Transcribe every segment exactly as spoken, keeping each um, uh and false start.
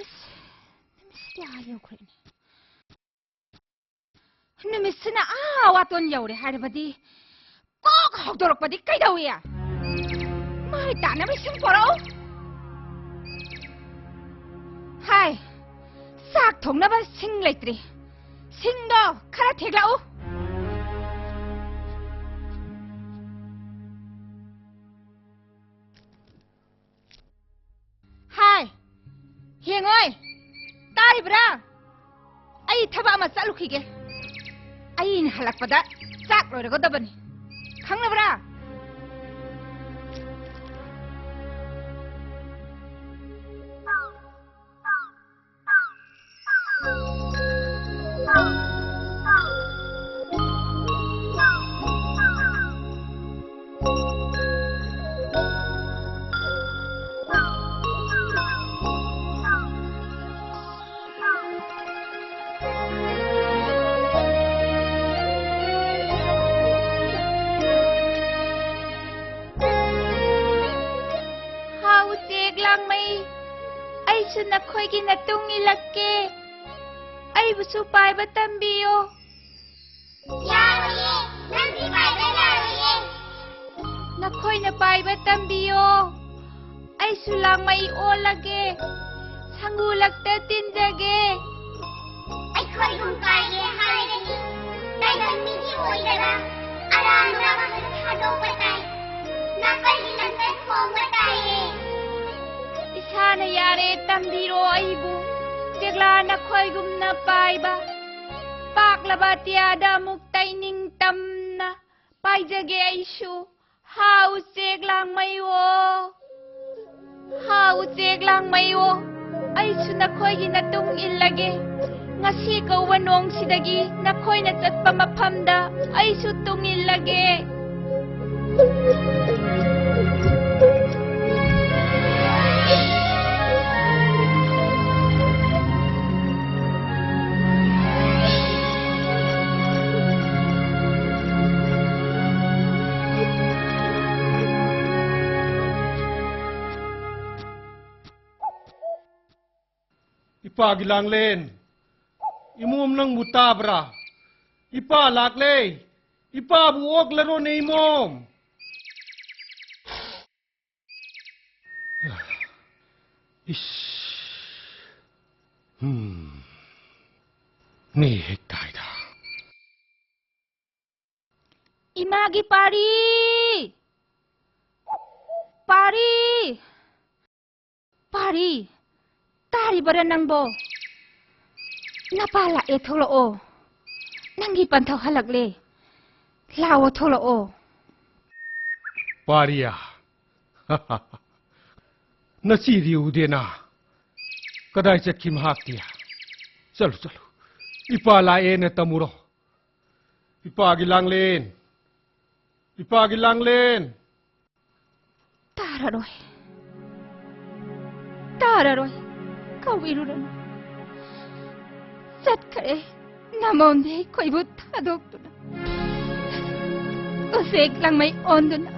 ꯏꯁ, ꯅꯨꯃꯤꯠꯁꯤꯗꯤ ꯑꯥ ꯌꯧꯈ꯭ꯔꯦꯅꯦ꯫ ꯅꯨꯃꯤꯠꯁꯤꯅ ꯑꯥ ꯋꯥꯇꯣꯟ ꯌꯧꯔꯦ ꯍꯥꯏꯔꯕꯗꯤ ꯀꯣꯛ ꯍꯧꯗꯣꯔꯛꯄꯗꯤ ꯀꯩꯗꯧꯏ? ꯃꯩ ꯇꯥꯅꯕ ꯏꯁꯤꯡ ꯄꯣꯔꯛꯎ꯫ ꯍꯥꯏ, ꯆꯥꯛ ꯊꯣꯡꯅꯕ ꯁꯤꯡ ꯂꯩꯇ꯭ꯔꯤ꯫ ꯁꯤꯡꯗꯣ ꯈꯔ ꯊꯦꯛꯂꯛꯎ꯫ ꯍꯥꯏ, ꯍꯦꯡꯉꯣꯏ, ꯇꯥꯔꯤꯕ꯭ꯔꯥ? ꯑꯩ ꯊꯕꯛ ꯑꯃ ꯆꯠꯂꯨꯈꯤꯒꯦ꯫ ꯑꯩꯅ ꯍꯜꯂꯛꯄꯗ ꯆꯥꯛ ꯂꯣꯏꯔꯒꯗꯕꯅꯤ꯫ ꯈꯪꯂꯕ꯭ꯔꯥ? ꯍꯥ, ꯎꯆꯦꯛ ꯂꯥꯡꯃꯩ, ꯑꯩꯁꯨ ꯅꯈꯣꯏꯒꯤ ꯅꯇꯨꯡ ꯏꯜꯂꯛꯀꯦ꯫ ꯑꯩꯕꯨꯁꯨ ꯄꯥꯏꯕ ꯇꯝꯕꯤꯌꯣ꯫ ꯌꯥꯔꯣꯏꯌꯦ, ꯅꯪꯗꯤ ꯄꯥꯏꯕ ꯌꯥꯔꯣꯏꯌꯦ꯫ ꯅꯈꯣꯏꯅ ꯄꯥꯏꯕ ꯇꯝꯕꯤꯌꯣ꯫ ꯑꯩꯁꯨ ꯂꯥꯡꯃꯩ ꯑꯣꯜꯂꯒꯦ꯫ ꯁꯪꯒꯨ ꯂꯛꯇ ꯇꯤꯟꯖꯒꯦ꯫ ꯑꯩꯈꯣꯏꯒꯨꯝ ꯄꯥꯏꯒꯦ ꯍꯥꯏꯔꯗꯤ ꯇꯥꯏꯕꯪ ꯃꯤꯒꯤ ꯑꯣꯏꯗꯅ ꯑꯔꯥꯟꯕ ꯑꯃꯗ ꯊꯥꯗꯣꯛꯄ ꯇꯥꯏ꯫ ꯅꯥꯀꯜꯒꯤ ꯂꯝꯗ ꯊꯣꯡꯕ ꯇꯥꯏꯌꯦ꯫ ꯏꯁꯥꯅ ꯌꯥꯔꯦ, ꯇꯝꯕꯤꯔꯣ ꯑꯩꯕꯨ꯫ ꯆꯦꯛꯂꯥ ꯅꯈꯣꯏꯒꯨꯝꯅ ꯄꯥꯏꯕ꯫ ꯄꯥꯛꯂꯕ ꯑꯇꯤꯌꯥꯗ ꯑꯃꯨꯛ ꯇꯩꯅꯤꯡ ꯇꯝꯅ ꯄꯥꯏꯖꯒꯦ ꯑꯩꯁꯨ꯫ ꯍꯥ, ꯎꯆꯦꯛ ꯂꯥꯡꯃꯩꯋꯣ꯫ ꯍꯥ, ꯎꯆꯦꯛ ꯂꯥꯡꯃꯩꯋꯣ꯫ ꯑꯩꯁꯨ ꯅꯈꯣꯏꯒꯤ ꯅꯇꯨꯡ ꯏꯜꯂꯒꯦ꯫ ꯉꯁꯤ ꯀꯧꯕ ꯅꯣꯡꯁꯤꯗꯒꯤ ꯅꯈꯣꯏꯅ ꯆꯠꯄ ꯃꯐꯝꯗ ꯑꯩꯁꯨ ꯇꯨꯡ ꯏꯜꯂꯒꯦ꯫ ꯏꯄꯥꯒꯤ ꯂꯥꯡꯂꯦꯟ, ꯏꯃꯣꯝ ꯅꯪꯕꯨ ꯇꯥꯕ꯭ꯔꯥ? ꯏꯄꯥ ꯂꯥꯛꯂꯦ꯫ ꯏꯄꯥꯕꯨ ꯑꯣꯛꯂꯔꯣꯅꯦ ꯏꯃꯣꯝ꯫ ꯏꯁ꯫ ꯍꯨꯝ꯫ ꯅꯦ ꯍꯦꯛ ꯇꯥꯏꯗ꯫ ꯏꯃꯥꯒꯤ ꯄꯥꯔꯤ! ꯄꯥꯔꯤ! ꯄꯥꯔꯤ! ꯇꯥꯔꯤꯕꯔꯥ ꯅꯪꯕꯣ? ꯅꯄꯥ ꯂꯥꯛꯑꯦ, ꯊꯣꯛꯂꯛꯑꯣ꯫ ꯅꯪꯒꯤ ꯄꯟꯊꯧ ꯍꯜꯂꯛꯂꯦ꯫ ꯂꯥꯛꯑꯣ, ꯊꯣꯛꯂꯛꯑꯣ꯫ ꯄꯥꯔꯤꯌꯥ꯫ ꯅꯆꯦꯗꯤ ꯎꯗꯦꯅ꯫ ꯀꯗꯥꯏ ꯆꯠꯈꯤ ꯃꯍꯥꯛꯇꯤ? ꯆꯠꯂꯨ, ꯆꯠꯂꯨ꯫ ꯏꯄꯥ ꯂꯥꯛꯑꯦꯅ ꯇꯝꯃꯨꯔꯣ꯫ ꯏꯄꯥꯒꯤ ꯂꯥꯡꯂꯦꯟ꯫ ꯏꯄꯥꯒꯤ ꯂꯥꯡꯂꯦꯟ꯫ ꯇꯥꯔꯔꯣꯏ꯫ ꯇꯥꯔꯔꯣꯏ꯫ ꯀꯧꯕꯤꯔꯨꯔꯅꯨ꯫ ꯆꯠꯈ꯭ꯔꯦ꯫ ꯅꯃꯣꯝꯗꯤ ꯑꯩꯈꯣꯏꯕꯨ ꯊꯥꯗꯣꯛꯇꯨꯅ꯫ ꯎꯆꯦꯛ ꯂꯥꯡꯃꯩ ꯑꯣꯟꯗꯨꯅ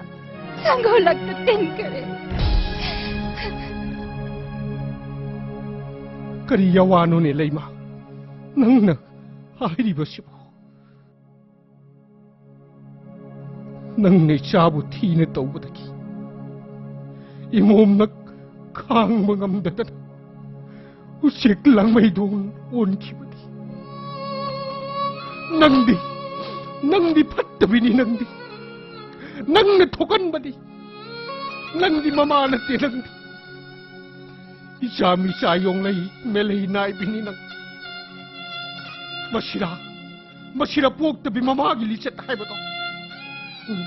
ꯁꯪꯒꯣꯜꯂꯛꯇ ꯇꯤꯟꯈ꯭ꯔꯦ꯫ ꯀꯔꯤ ꯌꯥꯋꯥꯅꯣꯅꯦ ꯂꯩꯃ? ꯅꯪꯅ ꯍꯥꯏꯔꯤꯕꯁꯤꯕꯨ? ꯅꯪꯅ ꯏꯆꯥꯕꯨ ꯊꯤꯅ ꯇꯧꯕꯗꯒꯤ ꯏꯃꯣꯝꯅ ꯈꯥꯡꯕ ꯉꯝꯗꯗꯅ ꯎꯆꯦꯛ ꯂꯥꯡꯃꯩꯗꯣꯡ ꯑꯣꯟꯈꯤꯕꯅꯤ꯫ ꯅꯪꯗꯤ, ꯅꯪꯗꯤ ꯐꯠꯇꯕꯤꯅꯤ ꯅꯪꯗꯤ꯫ ꯅꯪꯅ ꯊꯣꯛꯍꯟꯕꯅꯤ꯫ ꯅꯪꯗꯤ ꯃꯃꯥ ꯅꯠꯇꯦ ꯅꯪꯗꯤ꯫ ꯏꯆꯥ ꯃꯤꯆꯥ ꯌꯣꯡꯂꯩ ꯃꯦꯂꯩ ꯅꯥꯏꯕꯤꯅꯤ ꯅꯪ꯫ ꯃꯁꯤꯔꯥ, ꯃꯁꯤꯔꯥ ꯄꯣꯛꯇꯕꯤ ꯃꯃꯥꯒꯤ ꯂꯤꯆꯠ ꯍꯥꯏꯕꯗꯣ꯫ ꯎꯝ,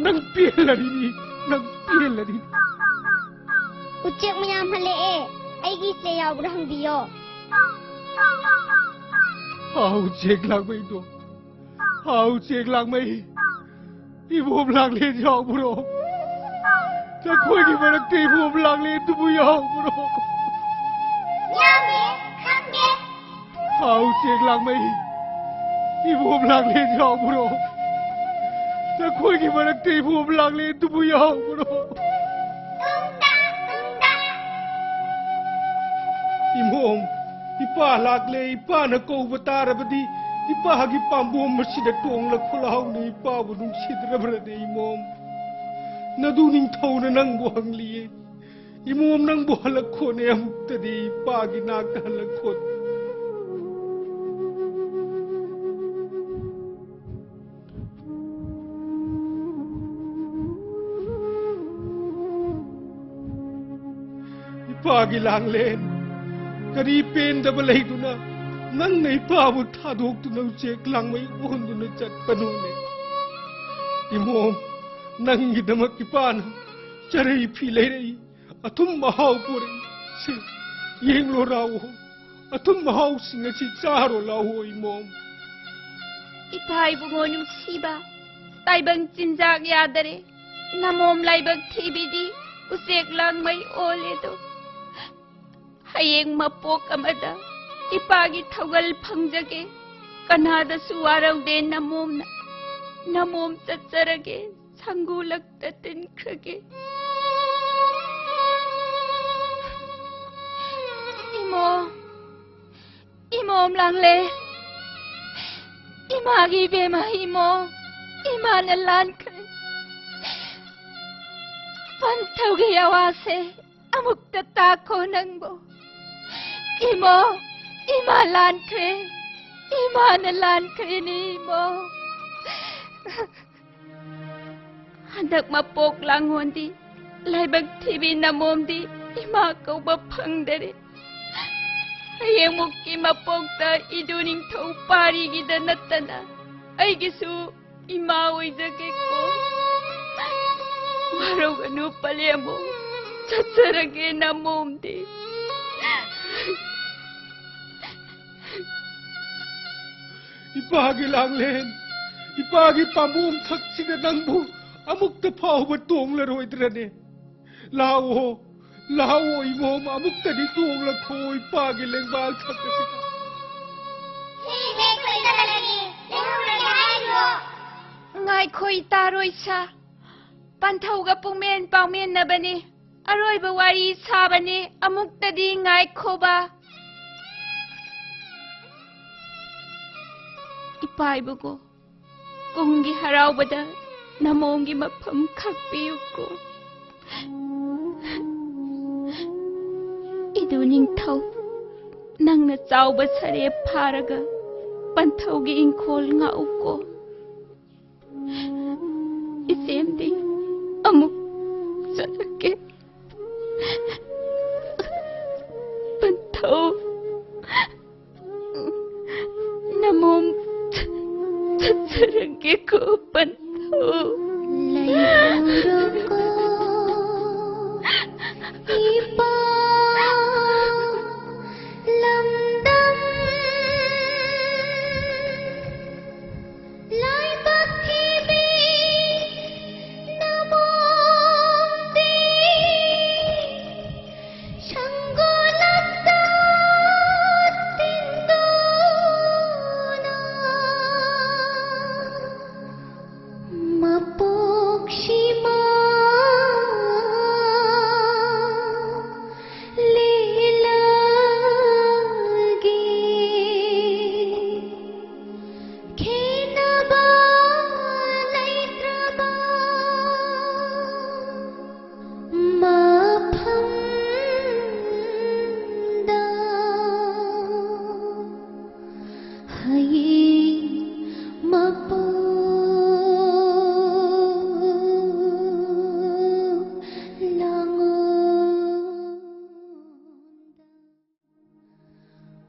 ꯅꯪ ꯄꯦꯜꯂꯔꯤꯅꯤ, ꯅꯪ ꯄꯦꯜꯂꯔꯤꯅꯤ꯫ ꯎꯆꯦꯛ ꯃꯌꯥꯝ ꯍꯜꯂꯛꯑꯦ꯫ ꯑꯩꯒꯤ ꯏꯆꯦ ꯌꯥꯎꯕ꯭ꯔꯥ ꯍꯪꯕꯤꯌꯣ꯫ ꯍꯥꯎ, ꯎꯆꯦꯛ ꯂꯥꯡꯃꯩꯗꯣ꯫ ꯍꯥꯎ, ꯎꯆꯦꯛ ꯂꯥꯡꯃꯩ꯫ ꯏꯕꯣꯝ ꯂꯥꯡꯂꯦꯟ ꯌꯥꯎꯕ꯭ꯔꯣ? ꯅꯈꯣꯏꯒꯤ ꯃꯔꯛꯇ ꯏꯕꯣꯝ ꯂꯥꯡꯂꯦꯟꯗꯨꯕꯨ ꯌꯥꯎꯕ꯭ꯔꯣ? ꯌꯥꯎꯗꯦ, ꯈꯪꯗꯦ꯫ ꯍꯥꯎ, ꯎꯆꯦꯛ ꯂꯥꯡꯃꯩ꯫ ꯏꯕꯣꯝ ꯂꯥꯡꯂꯦꯟ ꯌꯥꯎꯕ꯭ꯔꯣ? ꯅꯈꯣꯏꯒꯤ ꯃꯔꯛꯇ ꯏꯕꯣꯝ ꯂꯥꯡꯂꯦꯟꯗꯨꯕꯨ ꯌꯥꯎꯕ꯭ꯔꯣ? ꯇꯨꯡꯗ, ꯇꯨꯡꯗ꯫ ꯏꯕꯣꯝ, ꯏꯄꯥ ꯂꯥꯛꯂꯦ, ꯏꯄꯥꯅ ꯀꯧꯕ ꯇꯥꯔꯕꯗꯤ ꯏꯄꯥꯒꯤ ꯄꯥꯝꯕꯣꯝ ꯑꯁꯤꯗ ꯇꯣꯡꯂ ꯈꯣꯠꯂ ꯍꯧꯅ ꯏꯄꯥꯕꯨ ꯅꯨꯡꯁꯤꯗ꯭ꯔꯕ꯭ꯔꯅꯦ ꯏꯃꯣꯝ? ꯅꯗꯨ ꯅꯤꯡꯊꯧꯅ ꯅꯪꯕꯨ ꯍꯪꯂꯤꯌꯦ꯫ ꯏꯃꯣꯝ ꯅꯪꯕꯨ ꯍꯜꯂꯛꯈꯣꯅꯦ, ꯑꯃꯨꯛꯇꯗꯤ ꯏꯄꯥꯒꯤ ꯅꯥꯛꯇ ꯍꯜꯂꯛꯈꯣꯅꯦ꯫ ꯏꯄꯥꯒꯤ ꯂꯥꯡꯂꯦꯟ, ꯀꯔꯤ ꯄꯦꯟꯗꯕ ꯂꯩꯗꯨꯅ ꯅꯪꯅ ꯏꯄꯥꯕꯨ ꯊꯥꯗꯣꯛꯇꯨꯅ ꯎꯆꯦꯛ ꯂꯥꯡꯃꯩ ꯑꯣꯟꯗꯨꯅ ꯆꯠꯄꯅꯣꯅꯦ? ꯏꯃꯣꯝ, ꯅꯪꯒꯤꯗꯃꯛ ꯏꯄꯥꯅ ꯆꯔꯩ ꯐꯤ ꯂꯩꯔꯛꯏ, ꯑꯊꯨꯝ ꯑꯍꯥꯎ ꯄꯨꯔꯛꯏ꯫ ꯁꯤ, ꯌꯦꯡꯂꯣ ꯔꯥꯎꯑꯣ, ꯑꯊꯨꯝ ꯑꯍꯥꯎꯁꯤꯡ ꯑꯁꯤ ꯆꯥꯔꯣ ꯂꯥꯎꯑꯣ ꯏꯃꯣꯝ꯫ ꯏꯄꯥ ꯏꯕꯨꯡꯉꯣ ꯅꯨꯡꯁꯤꯕ, ꯇꯥꯏꯕꯪ ꯆꯤꯟꯖꯥꯛ ꯌꯥꯗꯔꯦ꯫ ꯅꯃꯣꯝ ꯂꯥꯏꯕꯛ ꯊꯤꯕꯤꯗꯤ ꯎꯆꯦꯛ ꯂꯥꯡꯃꯩ ꯑꯣꯜꯂꯦꯗꯣ꯫ ꯍꯌꯦꯡ ꯃꯄꯣꯛ ꯑꯃꯗ ꯏꯄꯥꯒꯤ ꯊꯧꯒꯜ ꯐꯪꯖꯒꯦ꯫ ꯀꯅꯥꯗꯁꯨ ꯋꯥꯔꯧꯗꯦ ꯅꯃꯣꯝꯅ꯫ ꯅꯃꯣꯝ ꯆꯠꯆꯔꯒꯦ, ꯁꯪꯒꯨ ꯂꯛꯇ ꯇꯤꯟꯈ꯭ꯔꯒꯦ꯫ ꯏꯃꯣ, ꯏꯃꯣꯝ ꯂꯥꯡꯂꯦ꯫ ꯏꯃꯥꯒꯤ ꯏꯕꯦꯝꯃ ꯏꯃꯣ, ꯏꯃꯥꯅ ꯂꯥꯟꯈ꯭ꯔꯦ꯫ ꯄꯟꯊꯧꯒꯤ ꯑꯋꯥꯁꯦ ꯑꯃꯨꯛꯇ ꯇꯥꯈꯣ ꯅꯪꯕꯣ꯫ ꯏꯃꯣ, ꯏꯃꯥ ꯂꯥꯟꯈ꯭ꯔꯦ꯫ ꯏꯃꯥꯅ ꯂꯥꯟꯈ꯭ꯔꯦꯅꯦ ꯏꯃꯣ꯫ ꯍꯟꯗꯛ ꯃꯄꯣꯛ ꯂꯥꯡꯉꯣꯟꯗꯤ, ꯂꯥꯏꯕꯛ ꯊꯤꯕꯤ ꯅꯃꯣꯝꯗꯤ ꯏꯃꯥ ꯀꯧꯕ ꯐꯪꯗꯔꯦ꯫ ꯍꯌꯦꯡꯃꯨꯛꯀꯤ ꯃꯄꯣꯛꯇ ꯏꯗꯨ ꯅꯤꯡꯊꯧ ꯄꯥꯔꯤꯒꯤꯗ ꯅꯠꯇꯅ ꯑꯩꯒꯤꯁꯨ ꯏꯃꯥ ꯑꯣꯏꯖꯒꯦꯀꯣ꯫ ꯋꯥꯔꯧꯒꯅꯨ ꯄꯂꯦꯝꯕꯨ, ꯆꯠꯆꯔꯒꯦ ꯅꯃꯣꯝꯗꯤ꯫ ꯏꯄꯥꯒꯤ ꯂꯥꯡꯂꯦꯟ, ꯏꯄꯥꯒꯤ ꯄꯥꯝꯕꯣꯝ ꯊꯛꯁꯤꯗ ꯅꯪꯕꯨ ꯑꯃꯨꯛꯇ ꯐꯥꯎꯕ ꯇꯣꯡꯂꯔꯣꯏꯗ꯭ꯔꯅꯦ? ꯂꯥꯛꯑꯣ, ꯂꯥꯛꯑꯣ ꯏꯃꯣꯝ, ꯑꯃꯨꯛꯇꯗꯤ ꯇꯣꯡꯂꯈꯣ ꯏꯄꯥꯒꯤ ꯂꯦꯡꯕꯥꯜ ꯊꯛ ꯑꯁꯤꯗ꯫ ꯁꯤ ꯏꯃꯦ ꯈꯣꯏꯗ ꯂꯩꯔꯤ, ꯂꯩꯍꯧꯔꯒꯦ ꯍꯥꯏꯔꯤꯕꯣ? ꯉꯥꯏꯈꯣ ꯏꯇꯥ ꯔꯣꯏꯁꯥ, ꯄꯟꯊꯧꯒ ꯄꯨꯡꯃꯦꯟ ꯄꯥꯎꯃꯦꯟꯅꯕꯅꯤ꯫ ꯑꯔꯣꯏꯕ ꯋꯥꯔꯤ ꯁꯥꯕꯅꯤ, ꯑꯃꯨꯛꯇꯗꯤ ꯉꯥꯏꯈꯣꯕ꯫ ꯏꯄꯥ ꯏꯕꯨꯡꯉꯣ, ꯀꯨꯝꯒꯤ ꯍꯔꯥꯎꯕꯗ ꯅꯃꯣꯝꯒꯤ ꯃꯐꯝ ꯈꯥꯛꯄꯤꯌꯨꯀꯣ꯫ ꯏꯗꯨ ꯅꯤꯡꯊꯧ, ꯅꯪꯅ ꯆꯥꯎꯕ ꯁꯔꯦꯞ ꯐꯥꯔꯒ ꯄꯟꯊꯧꯒꯤ ꯏꯪꯈꯣꯜ ꯉꯥꯛꯎꯀꯣ꯫ ꯏꯆꯦꯝꯗꯤ ꯑꯃꯨꯛ ꯆꯠꯂꯒꯦ꯫ ꯄꯟꯊꯧ, ꯅꯃꯣꯝ ꯆꯠꯆꯔꯒꯦꯀꯣ ꯄꯟꯊꯧ꯫ ꯂꯩꯍꯧꯔꯣꯀꯣ ꯏꯄꯥ ꯂꯝꯗꯝ ꯂꯥꯏꯕꯛ ꯊꯤꯕꯤ ꯅꯃꯣꯝꯗꯤ ꯁꯪꯒꯣꯜꯂꯛꯇ ꯇꯤꯟꯗꯨꯅ ꯃꯄꯣꯛꯁꯤꯃ ꯂꯦꯜꯂꯒꯦ꯫ ꯈꯦꯠꯅꯕ ꯂꯩꯇ꯭ꯔꯕ ꯃꯐꯝꯗ ꯍꯌꯦꯡ ꯃꯄꯣꯛ